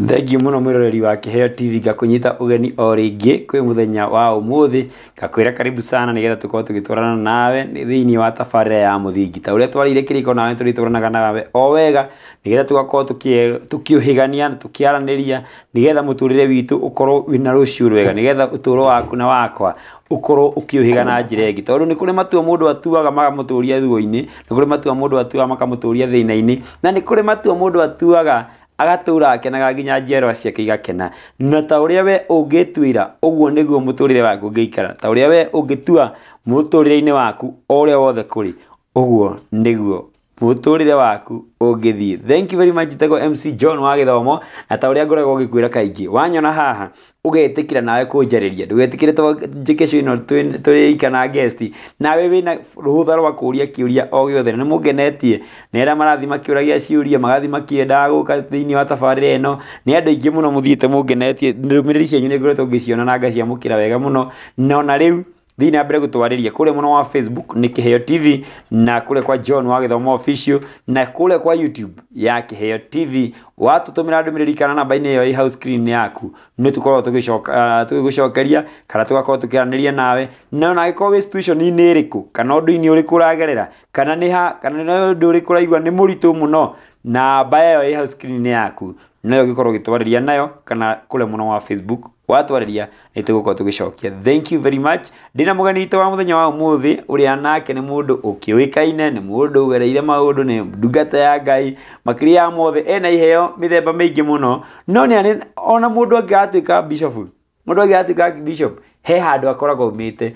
Thengiũ mũno mwĩroreri wa Kĩheo TV, ngakũnyita ũgeni o rĩngĩ kwĩ mũthenya wa ũmũthĩ, ngakwĩra karibu sana nĩgetha tũkorwo tũgĩtwarana nawe thĩinĩ wa tabarĩra ya mũthingi. Ta ũrĩa twarĩire kĩrĩko nawe tũrĩtwaranaga nawe o wega nĩgetha tũgakorwo tũkĩũhĩgania na tũkĩaranĩria nĩgetha mũtũrĩre witũ ũkorwo wĩna rũciũ rwega, nĩgetha ũtũro waku na wakwa ũkorwo ũkĩũhĩga na njĩra ĩngĩ, tondũ nĩ kũrĩ matua mũndũ atuaga makamũtũria ruo-inĩ, nĩ kũrĩ matua mũndũ atuaga makamũtũria thĩna-inĩ, na nĩ kũrĩ matua mũndũ atuaga agatũra akenaga nginya njiarwa ciake igakena. Na ta ũrĩa we ũngĩtuĩra ũguo nĩguo mũtũrĩre waku ũngĩikara, ta ũrĩa we ũngĩtua mũtũrĩre-inĩ waku o ũrĩa wothe kũrĩ, ũguo nĩguo mũtũrĩre waku ũngĩthiĩ. Thank you very much. Njĩtagwo MC John wa Gĩthomo, na ta ũrĩa ngoragwo ngĩkwĩra kaingĩ, wanyona haha ũgetĩkĩra nawe kũnjarĩria, ndũgetĩkĩre to njĩke show ĩno tũrĩ ika na guest, nawe wĩna rũtha rwa kũria kĩũria o gĩothe. Na nĩ mũngenetie nĩ arĩa marathiĩ makĩũragia ciũria, magathiĩ makĩendaga gũka thĩinĩ wa tabarĩra ĩno. Nĩ andũ aingĩ mũno mũthiĩte mũngenetie, ndũmĩrĩri cianyu nĩ ngoretwo ngĩciona na ngaciamũkĩra wega mũno. Na ona rĩu thiĩ na mbere gũtwarĩria kũrĩa mwena wa Facebook nĩ Kĩheo TV, na kũrĩa kwa John wa Gĩthomo Official, na kũrĩa kwa YouTube ya Kĩheo TV. Watũtũmĩra ndũmĩrĩri kana namba-inĩ ĩyo ĩ hau screen yaku, nĩ tũkoragwo tũgĩgũcokeria kana tũgakorwo tũkĩaranĩria nawe. Na ona angĩkorwo wĩ situation-inĩ ĩrĩkũ, kana ũndũ-inĩ ũrĩkũ ũragerera, kana nĩ ha, kana nĩ ũndũ ũrĩkũ ũraigua nĩ mũritũ mũno, namba ĩyo ĩ hau screen-inĩ yaku noyo ũngĩkorwo ũgĩtwarĩria nayo, kana kũrĩa mwena wa Facebook watwarĩria nĩ tũgũkorwo tũgĩcokia. Thank you very much. Ndĩna mũgeni witũ wa mũthenya wa ũmũthĩ, ũrĩa nake nĩ mũndũ ũkĩũĩkaine, nĩ mũndũ ũgereire maũndũ, nĩ ndungata ya Ngai, makĩria ya mothe ena iheo mĩthemba mĩingĩ mũno. No nĩ arĩ ona mũndũ angĩgatuĩka bishop, mũndũ angĩgatuĩka bishop, he handũ akoragwo aumĩte,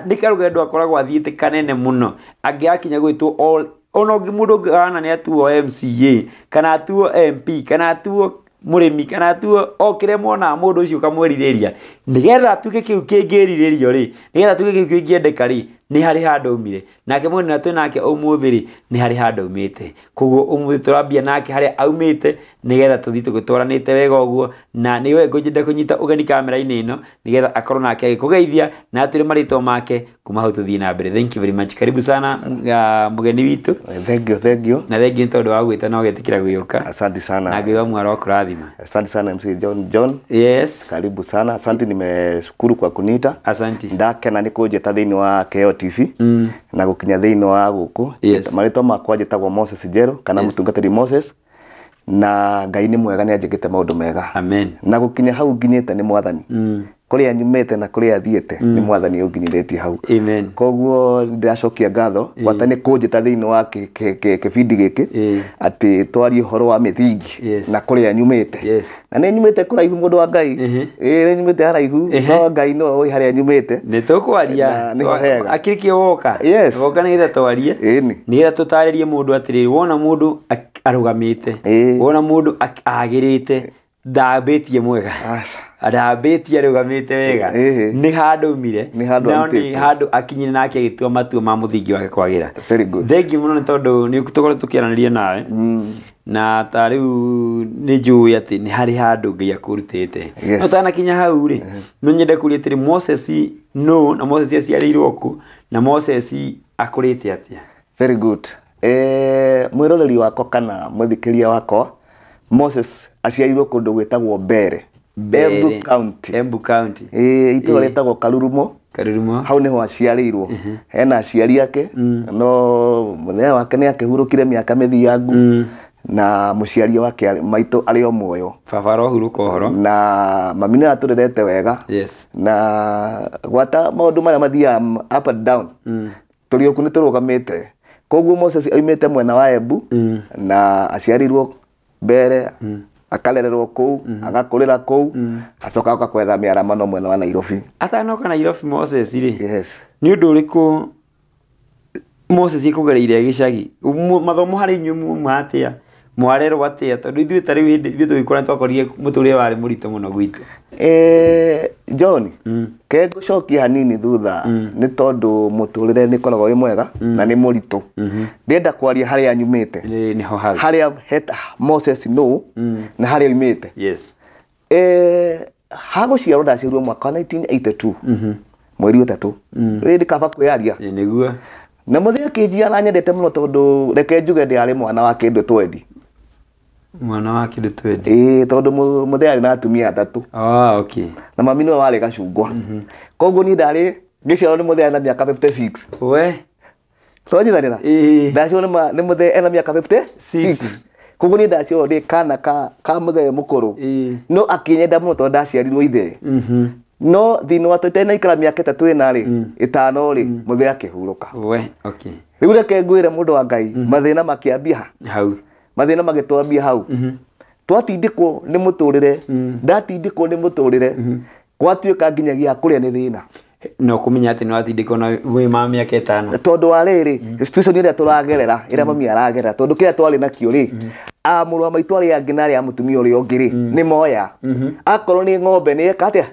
nĩ karũgendo akoragwo athiĩte kanene mũno angĩgakinya gwĩtwo all. Ona ũngĩ mũndũ ũngĩ nĩ atuo MCA, kana atuo MP, kana atuo mũrĩmi, kana atuo o kĩrĩa monaga mũndũ ũcio ũkamwĩrirĩria, nĩgetha atuĩke kĩu kĩngĩrirĩrio rĩ, nĩgetha atuĩke kĩu kĩngĩendeka rĩ, nĩ harĩ handũ aumire. Nake mũndũ na twĩ nake ũmũthĩ rĩ, nĩ harĩ handũ aumĩte. Koguo ũmũthĩ tũrambia nake harĩa aumĩte, nĩgetha tũthiĩ tũgĩtwaranĩte wega ũguo. Na nĩwe ngũnyenda kũnyita ũgeni kamera-inĩ ĩno, nĩgetha akorwo nake agĩkũgeithia na atwĩre marĩtwa make, kuma hau tũthiĩ na mbere. Thank you very much. Karibu sana mũgeni witũ. Thank you, thank you. Na thank you nĩ tondũ wa gwĩta na ũgetĩkĩra gwĩũka. Asante sana. Na Ngai wa mwaro akũrathima. Asante sana MC John John. Yes. Karibu sana. Asante, nimeshukuru kwa kuniita. Asante. Ndakena nĩ kũnjĩta thĩinĩ wa Kĩheo TV na gũkinya thĩinĩ wa gũkũ. Marĩtwa makwa njĩtagwo Moses Njerũ kana mũtungatĩri Moses, na Ngai nĩ mwega, nĩ anjĩkĩte maũndũ mega. Amen. Na gũkinya hau nginyĩte nĩ Mwathani. Kũrĩa nyumĩte na kũrĩa thiĩte nĩ Mwathani ũnginyithĩtie hau. Amen. Koguo ndĩracokia ngatho gwata nĩ kũnjĩta thĩinĩ wa kĩbindi gĩkĩ atĩ twarie ũhoro wa mĩthingi na kũrĩa nyumĩte. Na nĩ nyumĩte kũraihu mũndũ wa Ngai. Ĩĩ, nĩ nyumĩte haraihu, no Ngai no ũĩ harĩa nyumĩte. Nĩ tũkwaria. Nĩho hega. Akĩrĩ kĩo woka. Woka nĩgetha twarie. Nĩgetha tũtarĩrie mũndũ atĩrĩrĩ, wona mũndũ arũgamĩte, wona mũndũ agĩrĩte, ndambĩtie mwega, ndambĩtie arũgamĩte wega, nĩ handũ aumire, no nĩ handũ akinyire nake agĩtua matua ma mũthingi wake kwagĩra. Very good. Thank you mũno nĩ tondũ nĩ tũkoretwo tũkĩaranĩria nawe. Na ta rĩu nĩ njũĩ atĩ nĩ harĩ handũ Ngai akũrutĩte. No tanakinya hau rĩ, no nyende kũria atĩrĩ, Moses no na Moses aciarĩirwo kũ, na Moses akũrĩte atĩa? Very good. Mwĩroreri wakwa kana mũthikĩria wakwa, Moses aciarirwo kũndũ gwĩtagwo Mbere, Embu County. Embu County. Itũra rĩtagwo Karurumo. Karurumo. Hau nĩho aciarĩirwo. Hena aciari ake, no mũthenya wake nĩ akĩhurũkire mĩaka mĩthiangu, na mũciari wake maitũ arĩ o muoyo. Baba arohurũka ũhoro. Na mami nĩ atũrerete wega. Na gwata maũndũ marĩa mathiaga up and down, tũrĩ oku nĩ tũrũgamĩte. Koguo Moses aumĩte mwena wa Embu, na aciarirwo Mbere, akarererwo kũu, agakũrĩra kũu, acoka agoka kwetha mĩaramano mwena wa Nairobi. Atanoka Nairobi Moses rĩ, nĩ ũndũ ũrĩkũ Moses ekũgereire gĩcagi? Mathomo harĩ inyuĩ muma atĩa? Mwarerwo atĩa? Tondũ ithuĩ ta rĩu hĩndĩ ithuĩ tũgĩkũra nĩtwakorire mũtũrĩre warĩ mũritũ mũno gwitũ. John, ke ngũcokia hanini thutha nĩ tondũ mũtũrĩre nĩ ũkoragwo wĩ mwega na nĩ mũritũ. Ndĩrenda kwaria harĩa nyumĩte. Nĩho hau. Harĩa heta Moses no na harĩa oimĩte. Hagũciarwo ndaciarirwo mwaka wa 1982 mweri wa 3. Rĩu ndĩ kaba kwĩyaria. Nĩguo. Na mũthee akĩnjiara nyendete mũno tondũ reke njuge ndĩarĩ mwana wa kĩndũ twendi. Mwana wa kĩndũ 20. Ĩĩ, tondũ mũthee arĩ na atumia atatũ. Ah, okay. Na mami nĩwe warĩ gacungwa. Koguo niĩ ndarĩ ngĩciarwo nĩ mũthee na mĩaka 56. We. Twanyitanĩra? Ĩĩ. Ndaciarwo nĩ mũthee ena mĩaka 56. Six. Koguo niĩ ndaciarwo ndĩ kana ka mũthee mũkũrũ. Ĩĩ. No akĩnyenda mũno tondũ ndaciarirwo ithe. No thĩinĩ wa tũtanaikara mĩaka 3 ĩna rĩ, 5 rĩ, mũthee akĩhurũka. We, okay. Rĩu reke ngwĩre mũndũ wa Ngai, mathĩna makĩambia hau. Mathĩna magĩtwambia hau. Twatindĩkwo nĩ mũtũrĩre, ndatindĩkwo nĩ mũtũrĩre, gwatuĩka nginyagia kũrĩa nĩ thĩna. No kũmenya atĩ nĩ watindĩkwo na wĩ ma mĩaka 5. Tondũ wa rĩrĩ, situation ĩrĩa tũragerera, ĩrĩa mami aragerera, tondũ kĩrĩa twarĩ nakĩo rĩ, mũrũ wa maitũ arĩa angĩ na arĩa a mũtumia ũrĩa ũngĩ rĩ, nĩ moya. Akorwo nĩ ng'ombe nĩ eka atĩa?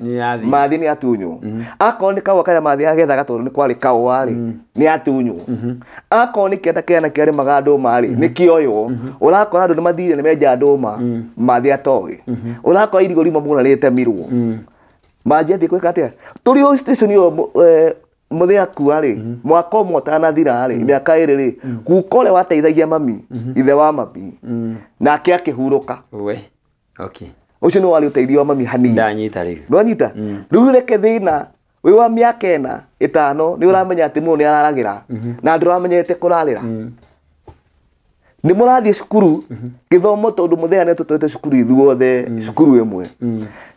Mathi nĩ atunywo. Akorwo nĩ kahũa karĩa mathi agethaga tondũ nĩ kwarĩ kahũa rĩ, nĩ atunywo. Akorwo nĩ kĩanda kĩana kĩarĩmaga ndũma rĩ, nĩ kĩoywo. Ũrakora andũ nĩ mathire nĩ menja ndũma, mathi atoĩ. Ũrakora irigũ rĩuma mũgũnda rĩtemirwo. Manjia thiĩ gwĩka atĩa? Tũrĩ o station ĩyo mũthee akua rĩ, mwaka ũmwe ũtanathira rĩ, mĩaka 2 rĩ, guka ũrĩa wateithagia mami, ithe wa mami, nake akĩhurũka. We, okay. Ũcio nĩ warĩ ũteithio wa mami hanini. Ndanyita rĩu. Ndwanyita? Rĩu reke thĩna wĩ wa mĩaka 4, 5, nĩ ũramenya atĩ mũndũ nĩ araragĩra, na ndũramenyete kũrarĩra. Nĩ mũrathiĩ cukuru, gĩthomo tondũ mũthee nĩ tũtwarĩte cukuru ithuothe, cukuru ĩmwe.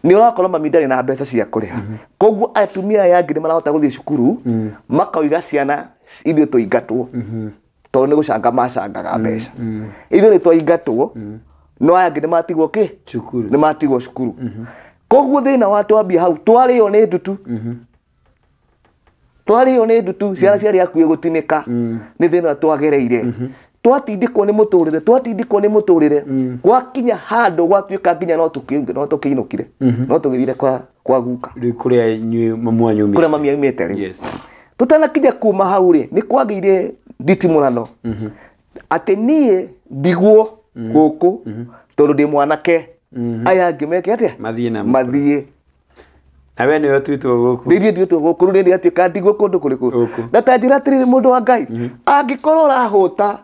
Nĩ ũrakora mami ndarĩ na mbeca cia kũrĩha. Koguo atumia aya angĩ nĩ marahota gũthiĩ cukuru, makoiga ciana ithuĩ tũingatwo. Tondũ nĩ gũcanga macangaga mbeca. Ithuĩ nĩ twaingatwo, no aya angĩ nĩ matigwo kĩ? Cukuru. Nĩ matigwo cukuru. Koguo thĩna wa twambia hau, twarĩo nĩ ndutu. Twarĩo nĩ ndutu, ciana ciarĩ hakuhĩ gũtinĩka. Nĩ thĩna twagereire. Twatindĩkwo nĩ mũtũrĩre, twatindĩkwo nĩ mũtũrĩre. Gwakinya handũ gwatuĩka nginya no tũkĩinũkire. No tũgĩthire kwa guka. Rĩu kũrĩa inyuĩ mamu wanyu aumĩte. Kũrĩa mami aumĩte rĩ. Yes. Tũtanakinya kuma hau rĩ, nĩ kwagĩire nditimũrano. Atĩ niĩ ndigwo gũkũ tondũ ndĩ mwanake. Aya angĩ meke atĩa? Mathiĩ na Mathiĩ. Na we nĩwe ũtuĩtwo gũkũ. Nĩ niĩ nduĩtwo gũkũ, rĩu nĩ ndĩratuĩka ndigwo kũndũ kũrĩkũ. Gũkũ. Na ta njĩra atĩrĩrĩ mũndũ wa Ngai, angĩkorwo ũrahũta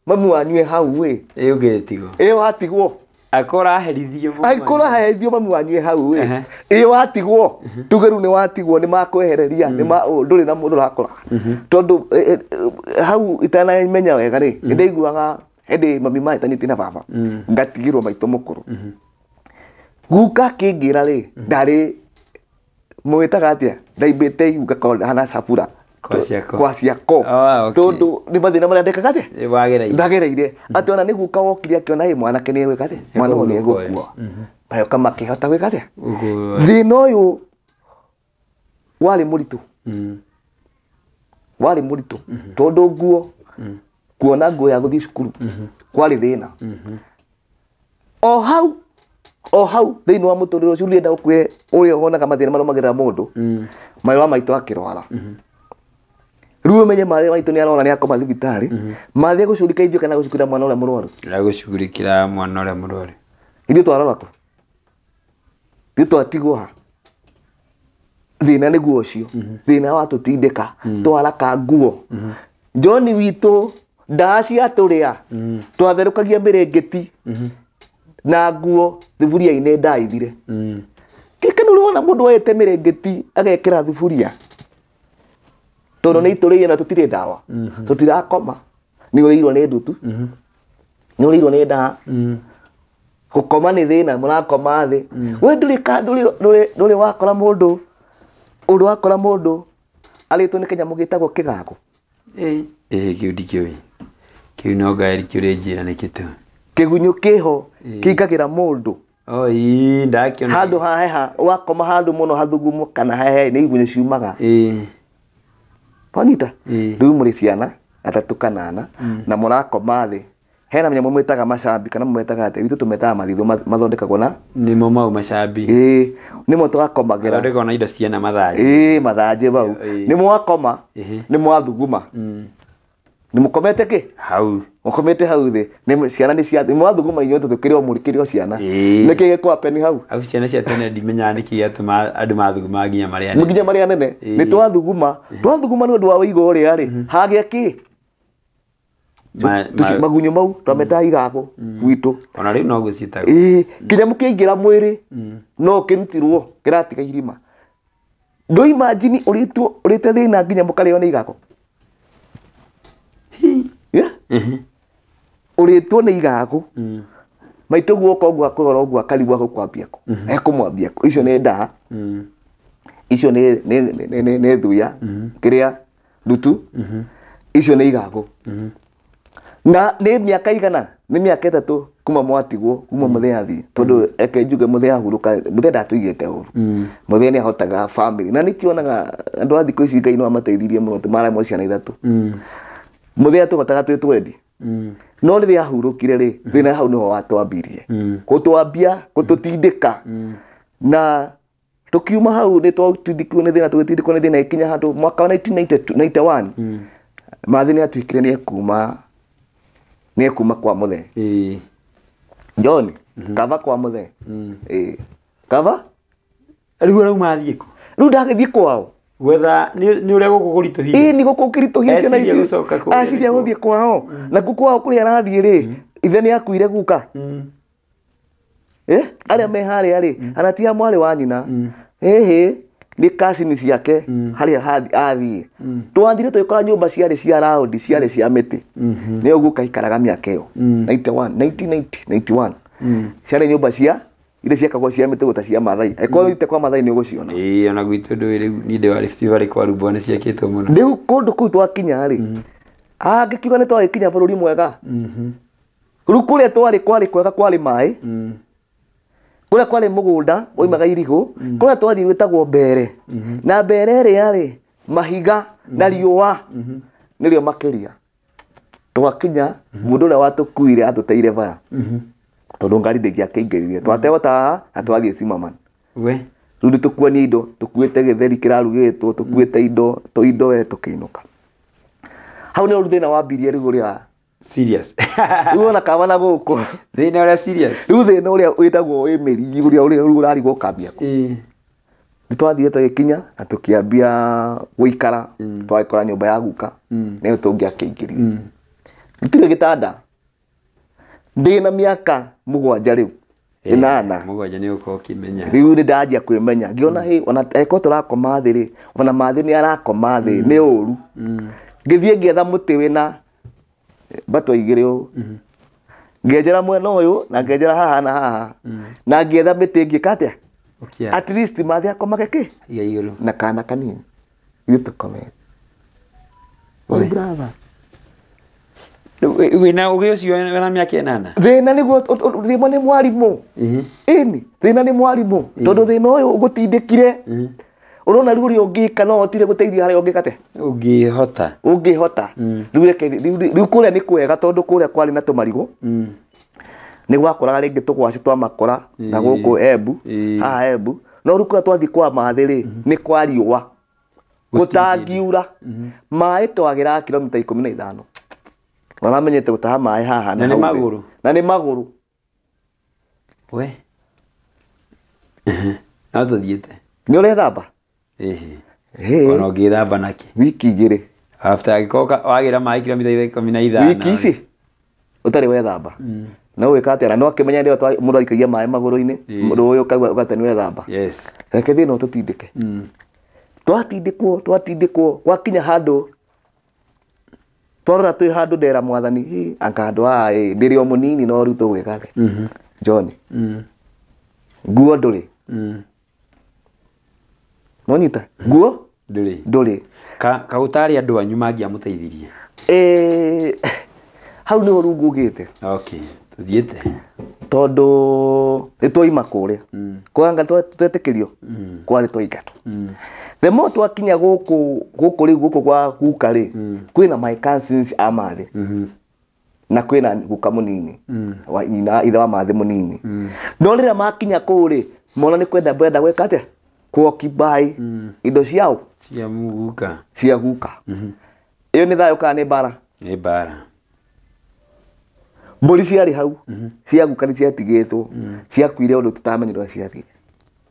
mami wanyu e hau ĩ. Ĩ ũngĩtigwo. Ĩ watigwo. Angĩkorwo ũraherithio mami Angĩkorwo wanyu. ũraherithio mami wanyu e hau ĩ. Ĩ watigwo. Tuge rĩu nĩ watigwo, nĩ makwehereria, nĩ ndũrĩ na mũndũ ũrakora. Tondũ hau itanamenya wega rĩ, nĩ ndaiguaga hĩndĩ mami mahĩtanĩtie na baba, ngatigĩrwo maitũ mũkũrũ. Guka akĩngĩra rĩ, ndarĩ mwĩtaga atĩa? Ndaimbĩte ihu ngakorwo hana cabura. Kwa ciako. Kwa ciako. Ah, okay. Tondũ nĩ mathĩna marĩa ndekaga atĩa? Ĩ, wagereire. Ndagereire. Atĩ ona nĩ guka wokire akĩona ĩ mwanake nĩ egwĩka atĩa? Mwana ũyũ nĩ egũkua. Magoka makĩhota gwĩka atĩa? Ũguo. Thĩna ũyũ warĩ mũritũ. Warĩ mũritũ. Tondũ nguo, kuona nguo ya gũthiĩ cukuru, kwarĩ thĩna. O hau, o hau thĩinĩ wa mũtũrĩre ũcio ndĩrenda gũkwĩre ũrĩa wonaga mathĩna marĩa magerera mũndũ, maĩ wa maitũ akĩrwara. Rĩu ũmenye maĩ maitũ nĩ arora nĩ akoma thibitarĩ, mathiĩ gũcugurĩka ithuĩ kana gũcugurĩka mwana ũrĩa mũrwaru. Gũcugurĩkĩra mwana ũrĩa mũrwaru. Ithuĩ twarora kũ? Ithuĩ twatigwo ha? Thĩna nĩguo ũcio. Thĩna watũtindĩka, twaraka nguo. John witũ ndawa ciatũrĩa, twatherũkagia mĩrĩngĩti na nguo thuburia-inĩ ndaithire. Kĩkĩ nĩ ũrona mũndũ oete mĩrĩngĩti agekĩra thuburia? Tondũ nĩ itũrĩire na tũtirĩ ndawa. Tũtirakoma. Nĩ ũrĩirwo nĩ ndutu. Nĩ ũrĩirwo nĩ ndawa. Gũkoma nĩ thĩna, mũrakoma thĩ. We ndũrĩ wakora mũndũ, ũndũ wakora mũndũ arĩtwo nĩ kĩnyamũ gĩtagwo kĩgago. Ĩĩ, kĩu ndikĩũĩ. Kĩu no Ngai kĩũrĩ njĩra nĩ kĩtũ. Kĩgunyũ kĩho kĩingagĩra mũndũ. Oi, ndakĩona. Handũ haheha, wakoma handũ mũno hathugumwo kana hahehe nĩ igunyũ ciumaga. Wanyita? Rĩu mũrĩ ciana atatũ kana ana na mũrakoma thĩ. Hena nyamũ mwĩtaga macambi kana mwĩtaga atĩa? Ithuĩ tũmetaga mathithũ mathondekagwo na nĩmo mau macambi. Ĩĩ, nĩmo twakomagĩra. Mathondekagwo na indo ciena mathanjĩ. Ĩĩ, mathanjĩ mau. Nĩ mwakoma, nĩ mwathuguma. Nĩ mũkomete kĩ? Hau. Mũkomete hau thĩ. Nĩ ciana nĩ cia, nĩ mwathuguma inyuĩ tondũ kĩrĩ o mũrĩ kĩrĩ o ciana. Nĩ kĩĩ gĩkũhappen hau? Au ciana cia tene ndimenyaga nĩkĩ gĩatũma andũ mathuguma nginya marĩ anene. Nginya marĩ anene. Nĩ twathuguma. Twathuguma nĩ ũndũ wa ũigũ ũrĩa rĩ, hagĩa kĩ? Magunyũ mau twametaga igago gwitũ. Ona rĩu no gũciĩtagwo. Ĩĩ, kĩnyamũ kĩaingĩra mwĩrĩ no kĩrutirwo kĩratiga irima. Ndũ imagine ũrĩtwo ũrĩte thĩna nginya mũkarĩo nĩ igago. Yeah? Ũrĩtwo nĩ igago. Maitũ guoka ũguo akũrora ũguo akarigwo agũkwambia kũ. Ekũmwambia kũ. Icio nĩ ndaa. Icio nĩ thuya. Kĩrĩa ndutu. Icio nĩ igago. Na nĩ mĩaka igana? Nĩ mĩaka 3 kuma mwatigwo, kuma mũthee athiĩ. Tondũ eke njuge mũthee ahurũka, mũthee ndatũigĩte ũru. Mũthee nĩ ahotaga family. Na nĩkĩonaga andũ a thikũ ici Ngai no amateithirie mũno, maramwe ciana 3. Mũthee atũhotaga twĩ twendi. No rĩrĩa ahurũkire rĩ, thĩna hau nĩho watwambirie. Gũtwambia, gũtũtindĩka. Na tukiuma hau nĩ twatindĩkirwo nĩ thĩna, tũgĩtindĩkwo nĩ thĩna ĩkinya handũ mwaka wa 1991. Mathĩ nĩ atuĩkire nĩ ekuma kwa mũthee. John, kava kwa mũthee. Kava? Rĩu arauma athiĩ kũ? Rĩu ndagĩthiĩ kwao. Gwetha nĩ ũrĩa gũkũ kũritũhire. Ĩĩ nĩ gũkũ kũritũhire ciana ici. Aciria gũthiĩ kwao. Na kũ kwao kũrĩa arathiĩ rĩ, ithe nĩ akuire guka. Arĩa me harĩa rĩ, anatia mwarĩ wa nyina. Ĩhĩ, nĩ cousin ciake harĩa athiĩ. Twathire tũgĩkora nyũmba ciarĩ cia raundi, ciarĩ cia mĩtĩ. Nĩyo guka aikaraga mĩaka ĩyo. 91, 1990, 91. Ciarĩ nyũmba cia iria ciakagwo cia mĩtĩ gũta cia Maathai. Angĩkorwo ũthiĩte kwa Maathai nĩ ũgũciona. Ĩĩ, ona gwitũ ndũĩ rĩu niĩ ndĩ wa Rift Valley kwa Rubwa nĩ ciakĩtwo mũno. Rĩu kũndũ kũu twakinya rĩ, angĩkiuga nĩ twagĩkinya bũrũri mwega. Rĩu kũrĩa twarĩ kwarĩ kwega, kwarĩ maĩ. Kũrĩa kwarĩ mũgũnda waumaga irigũ, kũrĩa twathiĩ gwĩtagwo mbere. Na mbere ĩrĩa rĩ, mahiga na riũa nĩrĩo makĩria. Twakinya mũndũ ũrĩa watũkuire atũteire baya. Tondũ ngari ndĩngĩakĩingĩrire. Twategwo ta na twathiĩ Zimmerman. We. Rĩu nĩtũkuania indo, tũkuĩte gĩtheri kĩrarugĩtwo, tũkuĩte indo, tũindo we tũkĩinũka. Hau nĩho rĩu thĩna wambirie rĩu ũrĩa serious. Rĩu ona kaba na gũkũ. Thĩna ũrĩa serious. Rĩu thĩna ũrĩa wĩtagwo wĩ mĩrigi, ũrĩa rĩu ũrarigwo ũkambia kũ. Nĩ twathire tũgĩkinya na tũkĩambia gũikara, twagĩkora nyũmba ya guka, nĩyo tũngĩakĩingĩrire. Gũtirĩ gĩtanda. Ndĩna mĩaka 7 rĩu. 8. 7 nĩ ũkorwo ũkĩmenya. Rĩu nĩ ndanjia kwĩmenya. Ngĩona hĩ, ona angĩkorwo tũrakoma thĩ rĩ, ona Mathĩ nĩ arakoma thĩ, nĩ ũru. Ngĩthiĩ ngĩetha mũtĩ wĩna mbatũ 2 ũũ. Ngĩenjera mwena ũyũ na ngĩenjera haha na haha. Na ngĩetha mĩtĩ ngĩka atĩa? At least Mathĩ akomage kĩ? Iga igũrũ. Na kana kanini. Ithuĩ tũkomete. Oi brother. Wĩna ũgĩ ũcio wĩna mĩaka 8? Thĩna nĩguo thĩna nĩ mwarimũ. Ĩni, thĩna nĩ mwarimũ. Tondũ thĩna ũyũ ũgũtindĩkire. Ũrona rĩu ũrĩa ũngĩka no ũhotire gũteithia harĩa ũngĩka atĩa? Ũngĩhota. Ũngĩhota. Rĩu reke rĩu kũrĩa nĩ kwega tondũ kũrĩa kwarĩ na tũmarigũ. Nĩ gwakũraga rĩngĩ tũgwacĩ twa makora na gũkũ Embu, haha Embu. No rĩu kũrĩa twathiĩ kwa Mathĩ rĩ, nĩ kwa riũa. Gũtangiura. Maĩ twagĩraga kilomita 15. Maramenyete gũtaha maĩ haha na nĩ magũrũ. Na nĩ magũrũ. We. No tũthiĩte. Nĩ ũrethamba? Ĩhĩ. Ona ũngĩthamba nakĩ? Wiki 2. After angĩkorwo wagĩra maĩ kilomita 15. Wiki ici ũtarĩ wethamba. No wĩka atĩa? Na no akĩmenya rĩrĩa mũndũ aikagia maĩ magũrũ-inĩ, rũĩ ũkaigua ũgate nĩ wethamba. Yes. Reke thĩna ũtũtindĩke. Twatindĩkwo, gwakinya handũ twarora twĩ handũ ndera mwathani, hĩ, anga handũ haha ĩ, ndĩrĩ o mũnini no rĩu tũgwĩka atĩa? John. Nguo ndũrĩ. Nonyita? Nguo? Ndũrĩ. Ndũrĩ. Kaũtarĩ andũ anyu mangĩamũteithirie? Hau nĩho rĩu ngugĩte. Okay, tũthiĩte. Tondũ nĩ twaima kũrĩa. Kwanga twetĩkĩrio, kwarĩ twaingatwo. The more twakinya gũkũ, gũkũ rĩu gũkũ kwa guka rĩ, kwĩna my cousins a Mathĩ. Na kwĩna guka mũnini. Wa nyina ithe wa Mathĩ mũnini. No rĩrĩa makinya kũu rĩ, mona nĩ kwenda kwenda gwĩka atĩa? Kuoccupy indo ciao. Cia guka. Cia guka. Ĩyo nĩ thayũ kana nĩ mbara? Nĩ mbara. Mbũri ciarĩ hau, cia guka nĩ ciatigĩtwo, ciakuire ũndũ tũtamenyire ũrĩa ciathire.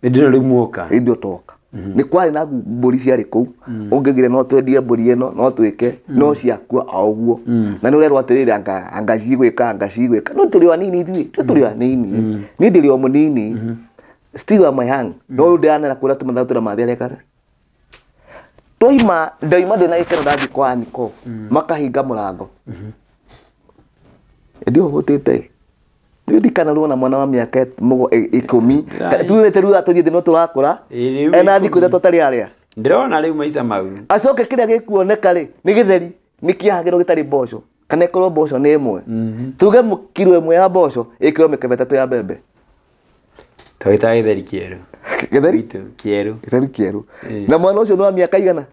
Hĩndĩ ĩno rĩu mwoka. Hĩndĩ ĩyo twoka. Nĩ kwarĩ na mbũri ciarĩ kũu ũngĩgire no twendie mbũri ĩno no twĩke no ciakua o ũguo na nĩ ũrerwo atĩrĩrĩ anga cigwĩka no tũrĩ o anini ithuĩ tũrĩ o anini niĩ ndĩrĩ o mũnini still am young no rĩu ndĩranera kũrĩa tũmathaa tũrĩa mathĩ arekare twaima ndaima ndĩna gĩkeno ndathiĩ kwa Aniko makahinga mũrango ĩndĩ ũhũtĩte ndikana ruo na mwana wa mĩaka 10 tuwete rĩu atũthiĩ no tũrakũra ena thikũ ithatũ atarĩ arĩa ndĩrona rĩu maica mau acoke kĩrĩa gĩkuoneka rĩ nĩ gĩtheri nĩ kĩahagĩrwo gĩtarĩ mboco kana ĩkorwo mboco nĩ ĩmwe tuge kiro ĩmwe ya mboco ĩkĩrwo mĩkebe ĩtatũ ya mbembe twĩtaga gĩtheri kĩerũ gĩtheri kĩerũ gĩtheri kĩerũ na mwana ũcio nĩ wa mĩaka igana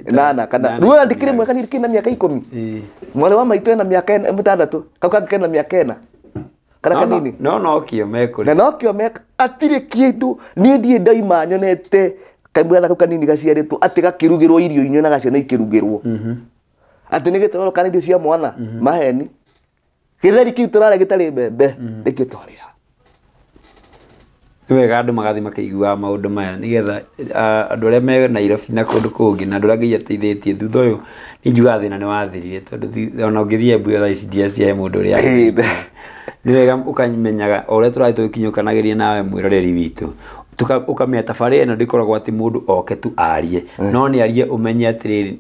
nana kana ruo ndikĩrĩ mwaka ni kĩna mĩaka 10 mwana wa maitũ ena mĩaka 6 kau kangĩ kena mĩaka 4 kana kanini no kĩo mekũrĩ na no kĩo mek atirĩ kĩndũ niĩ ndiĩ ndaima nyonete kamwatha kau kanini gaciarĩtwo atĩ gakĩrugĩrwo irio nyonaga ciana ikĩrugĩrwo atĩ nĩ gĩtoero kana irio cia mwana maheni gĩtheri kĩu tũrarĩa gĩtarĩ mbembe nĩkĩo twarĩa. Nĩ wega andũ magathiĩ makĩiguaga maũndũ maya nĩgetha andũ arĩa me Nairobi na kũndũ kũngĩ na andũ arĩa Ngai ateithĩtie thutha ũyũ nĩ njugaga thĩna nĩ wathirire tondũ ona ũngĩthiĩ Embu thaa ici ndiacihe mũndũ ũrĩa nĩ wega ũkamenyaga o ũrĩa tũrathiĩ tũgĩkinyũkanagĩria nawe mwĩroreri witũ ũkamenya tabarĩra ĩno ndĩkoragwo atĩ mũndũ oke tu arie no nĩ arie ũmenye atĩrĩrĩ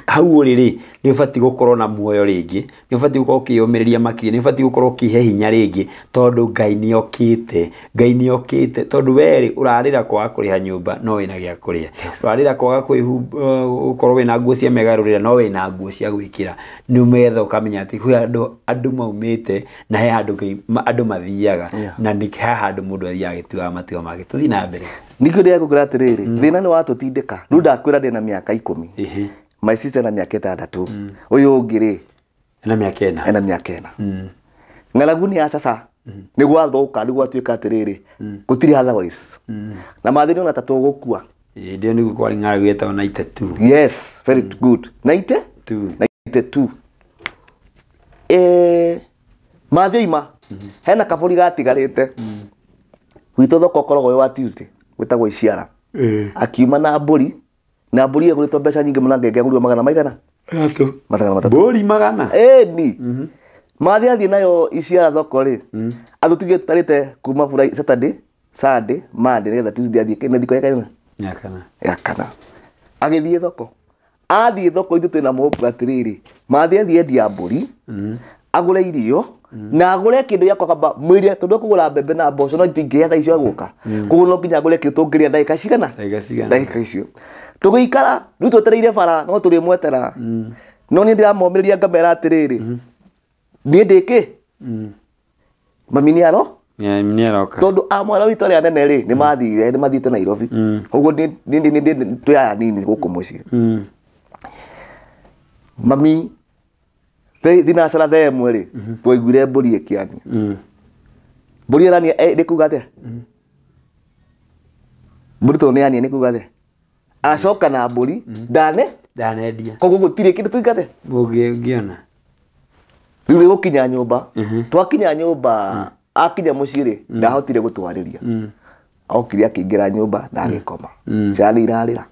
hau ũrĩ rĩ nĩ ũbatiĩ gũkorwo na muoyo rĩngĩ nĩ ũbatiĩ gũkorwo ũkĩyũmĩrĩria makĩria nĩ ũbatiĩ gũkorwo ũkĩhe hinya rĩngĩ tondũ Ngai nĩ okĩte Ngai nĩ okĩte tondũ we rĩ ũrarĩra kwaga kũrĩha nyũmba no wĩna gĩa kũrĩa ũrarĩra kwaga gũkorwo wĩna nguo cia mĩgarũrĩra no wĩna nguo cia gwĩkĩra nĩ ũmetha ũkamenya atĩ kwĩ andũ maumĩte na he handũ andũ mathiaga na nĩ he handũ mũndũ athiaga agĩtuaga matua make tũthiĩ na mbere. Nĩkĩo ndĩrakũkwĩra atĩrĩrĩ thĩna nĩ watũtindĩka rĩu ndakwĩra ndĩna mĩaka 10 my sister na mĩaka 6 ũyũ ũngĩ rĩ ena mĩaka 4 ena mĩaka 4 ng'aragu nĩ ya sasa nĩ gwathũka nĩ gwatuĩka atĩrĩrĩ gũtirĩ otherwise na mathĩna ona ta tũgũkua hĩndĩ ĩyo nĩguo kwarĩ ng'aragu yetagwo 92. Yes, very good. 92 92 mathĩ oima hena kabũri gatigarĩte gwitũ thoko ũkoragwo wĩ wa Tuesday gwĩtagwo Iciara akiuma na mbũri ĩgũrĩtwo mbeca nyingĩ mũno ngenge agũrirwo magana maigana magana matatũ mbũri magana ĩni mathĩ athiĩ nayo Iciara thoko rĩ atũtige tũtarĩte kuma Saturday Sunday Monday nĩgetha Tuesday athiĩ nĩ thikũ ya kana ya kana agĩthiĩ thoko athiĩ thoko ithuĩ twĩna mũhuko atĩrĩrĩ mathĩ athiĩ endia mbũri agũre irio na agũre kĩndũ gĩa kwakamba mwĩrĩ tondũ akũgũra mbembe na mboco no itingĩhĩa thaa icio agũka koguo no nginya agũre kĩndũ tũngĩrĩa ndagĩka cigana ndagĩka icio tũgĩikara rĩu twetereire bara no tũrĩmwetera no niĩ ndĩramomĩrĩria ngamera atĩrĩrĩ niĩ ndĩ kĩ mami nĩ aro nĩ aroka tondũ a mwana witũ arĩa anene rĩ nĩ mathire nĩ mathiĩte Nairobi koguo nĩ twĩ aya nini gũkũ mũciĩ mami thinacara thaa ĩmwe rĩ twaiguire mbũri ĩkĩania mbũri ĩrania nĩ kuga atĩa mbũri tondũ nĩ yania nĩ kuga atĩa acoka na mbũri ndanendia koguo gũtirĩ kĩndũ tũingate ũngĩona rĩu nĩ gũkinya nyũmba twakinya nyũmba akinya mũciĩ rĩ ndahotire gũtwarĩria okire akĩingĩra nyũmba na agĩkoma ciana irarĩra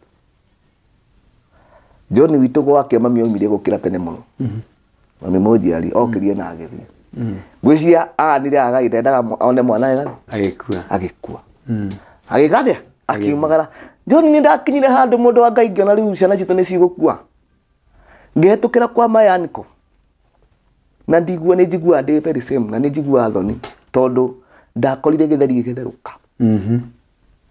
John witũ gwake mami aumire gũkĩra tene mũno mami mũnjiari okirie na agĩthiĩ ngwĩciria anire agai ndendaga one mwana wega agĩkua agĩka atĩa akiumagara John nĩ ndakinyire handũ mũndũ wa Ngai ngĩona rĩu ciana citũ nĩ cigũkua ngĩhetũkĩra kwa Mayaniko na ndigua nĩ njiguaga ndĩ very same na nĩ njiguaga thoni tondũ ndakorire gĩtheri gĩgĩtherũka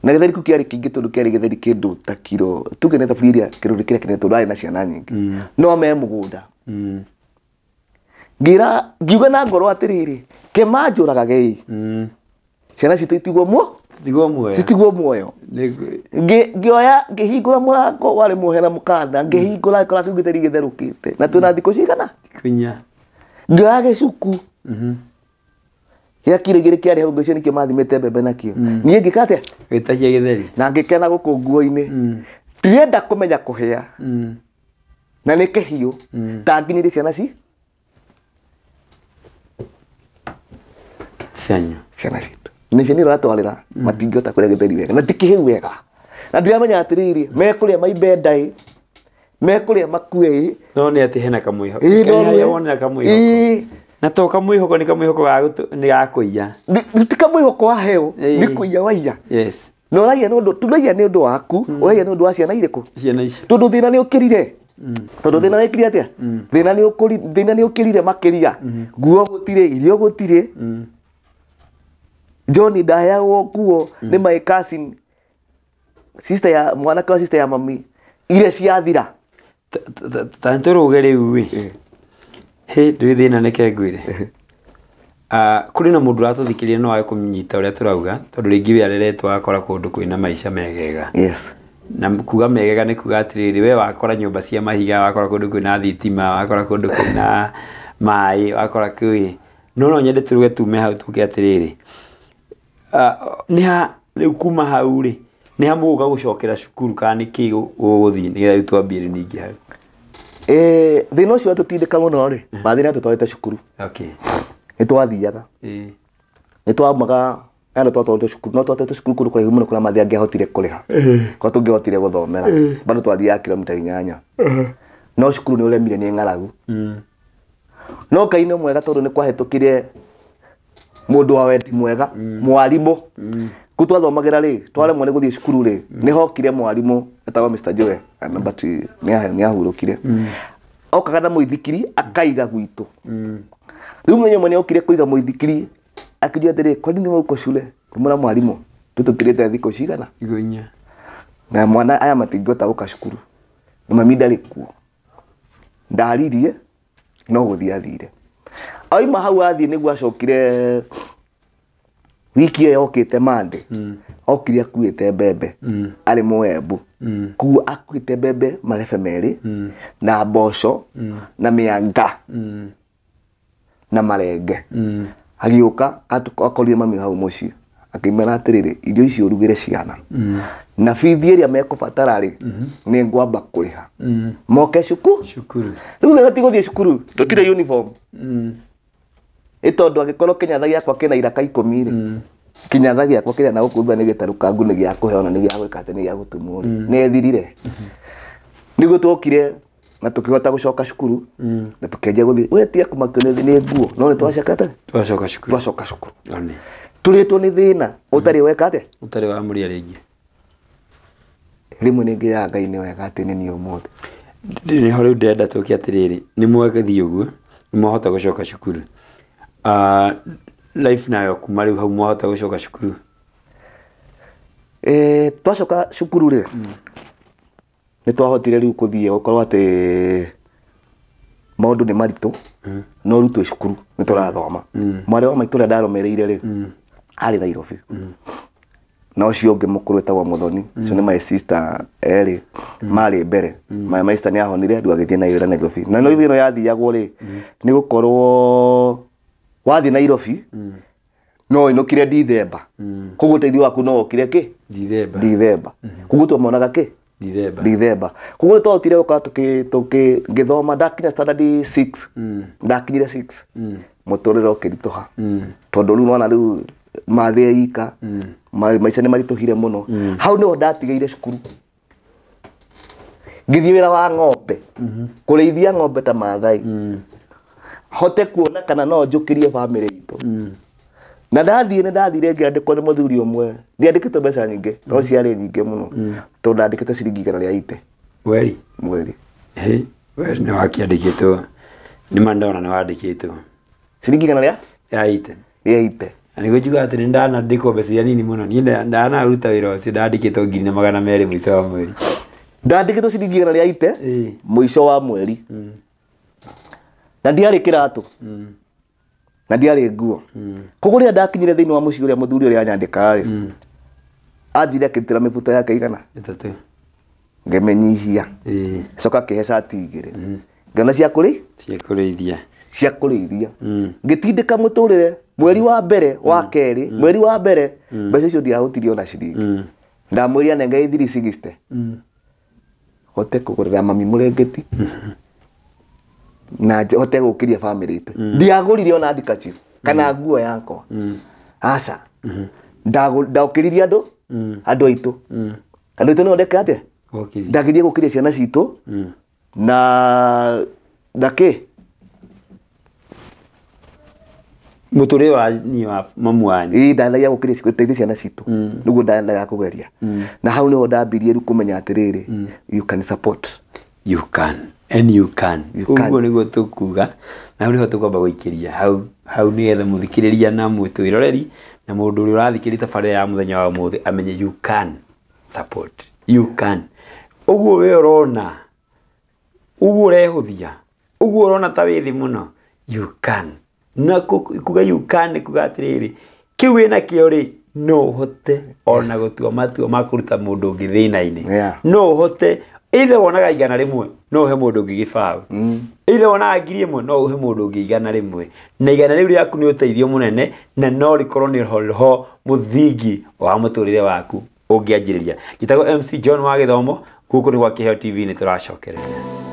na gĩtheri kĩu kĩarĩ kĩingĩ tondũ kĩarĩ gĩtheri kĩndũ ta kiro tuge nĩ thaburia ĩrĩa kĩrũrĩ kĩrĩa kĩnene tondũ arĩ na ciana nyingĩ no me mũgũnda ngira ngiuga na ngoro atĩrĩrĩ kĩmanjũragage ĩ ciana citũ itigwo muoyo ngĩoya ngĩhingũra mũrango warĩ muohe na mũkanda ngĩhingũra ngĩkora kĩu gĩtheri gĩtherũkĩte na twĩna thikũ cigana ngĩoya gĩcuku gĩa kiro igĩrĩ kĩarĩ hau ngwĩciria nĩkĩo mathimĩte mbembe nakĩo niĩ ngĩka atĩa gĩtahia gĩtheri na ngĩkena gũkũ nguo-inĩ ndirenda kũmenya kũhĩa na nĩ kĩhiũ ta nginyĩrie ciana ci cianyu ciana citũ nĩ ciana iratwarĩra matingĩhota kũrĩa gĩtheri wega na ti kĩhĩu wega Na ndiramenya atiriri mekuria maimbe ndai mekuria makue no ni ati hena kamwihoko no wonera kamwihoko na to kamwihoko ni kamwihoko ga ni ga kuiya ti kamwihoko wa heo ni kuiya waiya. Yes. Na uraiya ni undu turaiya ni undu waku uraiya ni undu wa ciana iriku ciana ici tondu thina ni ukirire tondu thina wekire atia thina ni ukuri thina ni ukirire makiria nguo gutire irio gutire. Johnny ndaheagwo nguo ni my cousin sister ya mwanake wa sister ya mami ile ciathira ta nturuge riu wi he ndwi thina neke ngwire kuri na mundu uratuthikiria no age kunyita uria turauga tondu ringi we areretwo akora kundu kwina maica megega. Yes. Na kuga megega ni kuga atiriri we wakora nyumba cia mahiga wakora kundu kwina thitima wakora kundu kwina mai wakora kui no no nyende turuge tume hau tuke atiriri ni ha riu kuma hau ri ni ha muguka gucokera cukuru kana ni ki guguthii nigetha riu twambie ningi hau thina ucio atutindika muno ri mathina tutwarite cukuru. Okay. Ni twathiaga ni twaumaga ana twatwarite cukuru no twatwarite cukuru kundu kuraihu muno kuria mathi angĩahotire kũrĩha kwa tũngĩhotire gũthomera bado twathiaga kilomita 8 no cukuru nĩ ũremire nĩ ng'aragu no Ngai nĩ mwega tondũ nĩ kwahĩtũkire mũndũ wa wendi mwega mwarimu kuu twathomagira ri twaremwo nĩ gũthiĩ cukuru ri nĩ hokire mwarimu etagwo Mr. Joe but nĩ ahurũkire okaga na mũithikiri akaiga gwitũ rĩu mũthenya ũmwe nĩ okire kũiga mũithikiri akĩnjĩra atĩrĩ kwa nini ũko cule ngĩmwĩra mwarimu tũtũkĩrĩte thikũ cigana thikũ 4 na mwana aya matingĩhota gũka cukuru na mami ndarĩ kuo ndaririe no gũthiĩ athire auma hau athiĩ nĩguo acokire wiki ĩyo yokĩte Monday okire akuĩte mbembe arĩ Mũembu kuo akuĩte mbembe marebe merĩ na mboco na mĩanga na marenge agĩũka akorire mami hau mũciĩ akĩmera atĩrĩrĩ irio ici ũrugĩre ciana na bithi ĩrĩa mekũbatara rĩ nĩ ngwamba kũrĩha moke cukuru rĩu thĩna ti gũthiĩ cukuru tũtirĩ uniform tondu angikorwo kinyatha giakwa kina iraka 10 ri kinyatha giakwa kiria na guku thutha ni gitarukangu ni gia kuheana ni gia gwika ati ni gia gutumwo ri ni ethirire niguo twokire na tukihota gucoka cukuru na tukianjia guthii we tiga kumakio ni nguo no ni twacokete twacoka cukuru twacoka cukuru turitwo ni thina utari weka atia utari wa muria ringi rimwe ni ngiyaga Ngai ni wega ati ni ni umuthi niho riu ndĩrenda tũke atĩrĩrĩ nĩ mwagĩthiĩ ũguo nĩ mwahota gũcoka cukuru life nayo kuma rĩu hau mwahota gũcoka cukuru twacoka cukuru rĩ nĩ twahotire rĩu kũthiĩ gũkorwo atĩ maũndũ nĩ maritũ no rĩu twĩ cukuru nĩ tũrathoma mwarĩ wa maitũ ũrĩa ndaromereire rĩ arĩ Nairobi na ũcio ũngĩ mũkũrũ wĩtagwo Mũthoni ũcio nĩ my sister erĩ marĩ mbere my sister nĩ ahonire rĩu agĩthiĩ na wĩra Nairobi na Nairobi ĩno yathiagwo rĩ nĩ gũkorwo wathiĩ Nairobi no ũinũkire Dithemba koguo ũteithio waku no wokire kĩ Dithemba koguo twamonaga kĩ Dithemba koguo twahotire gũkorwo ngĩthoma ndakinya standard 6 ndakinyire 6 mũtũrĩre ũkĩritũha tondũ rĩu nĩwona rĩu mathĩ ika maica nĩ maritũhire mũno hau nĩho ndatigĩire cukuru ngĩthiĩ wĩra wa ng'ombe kũrĩithia ng'ombe ta Maathai hote kuona kana no njũkĩrie bamĩrĩ itũ na ndathiĩ nĩ ndathire ngĩandĩkwo nĩ mũthuri ũmwe ndiandĩkĩtwo mbeca nyingĩ no ciarĩ nyingĩ mũno tondũ ndandĩkĩtwo ciringi 180 mweri mweri weri nĩ wakĩandĩkĩtwo nĩ ma ndona nĩ wandĩkĩtwo ciringi 180 80 na nĩguo njugaga atĩ nĩ ndanandĩkwo mbeca iria nini mũno niĩ ndanaruta wĩra ũcio ndandĩkĩtwo 1,200 mũico wa mweri ndandĩkĩtwo ciringi 180 mũico wa mweri na ndiarĩ kĩratũ na ndiarĩ nguo koguo rĩrĩa ndakinyire thĩinĩ wa mũciĩ ũrĩa mũthuri ũrĩa anyandĩkaga rĩ athire akĩrutĩra mĩbuto yake igana 3 ngĩmĩnyihia coka akĩhe cati 2 ngĩona cia kũrĩithia cia kũrĩithia ngĩtindĩka mũtũrĩre mweri wa mbere wa kerĩ mweri wa mbere mbeca icio ndiahũtirie ona ciringi ndamwĩrire anengere 360 hote kũgũrĩra mami mũrengeti na hote gũkĩria bamĩrĩ itũ ndiagũrire ona handkerchief kana nguo yakwa aca ndaũkĩririe andũ andũ aitũ Andũ aitũ no ndeke atĩa? Gũkĩria. Ndageria gũkĩria ciana citũ na na kĩ? Mũtũrĩre wa niĩ wa mamu wanyu. Ĩĩ, ndandagia gũkĩria gũteithia ciana citũ, nĩguo ndandaga kũgeria, na hau nĩho ndambirie rĩu kũmenya atĩrĩrĩ, you can support. You can and you can. You can. Ũguo nĩguo tũkuga, na hau nĩho tũkwamba gũikĩria hau hau, nĩgetha mũthikĩrĩria na mwĩtwĩroreri na mũndũ ũrĩa ũrathikĩrĩria tabarĩra ya mũthenya wa ũmũthĩ amenye you can support, you can. Ũguo we ũrona, ũguo ũrehũthia, ũguo ũrona ta wĩ thĩ mũno, you can. Na kuga you can nĩ kuga atĩrĩrĩ, kĩu wĩna kĩo rĩ, no ũhote ona gũtua matua ma kũruta mũndũ ũngĩ thĩna-inĩ. No ũhote, either wonaga 100 no ũhe mũndũ ũngĩ 0. Either wonaga 1000 no ũhe mũndũ ũngĩ 100, na 100 rĩu rĩaku nĩ ũteithio mũnene, na no rĩkorwo nĩ ho mũthingi wa mũtũrĩre waku ũngĩanjĩrĩria. Njĩtagwo MC John wa Gĩthomo, gũkũ nĩ gwa Kĩheo TV, nĩ tũracokereria.